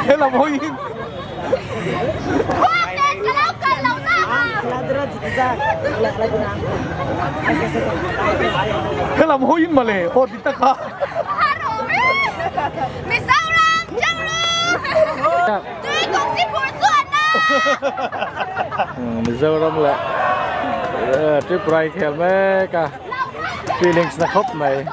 Helam hawiin. Helam hawiin mawle aw ti tak a. Mizoram leh Tripura inkhel mek a feelings na khawp mai.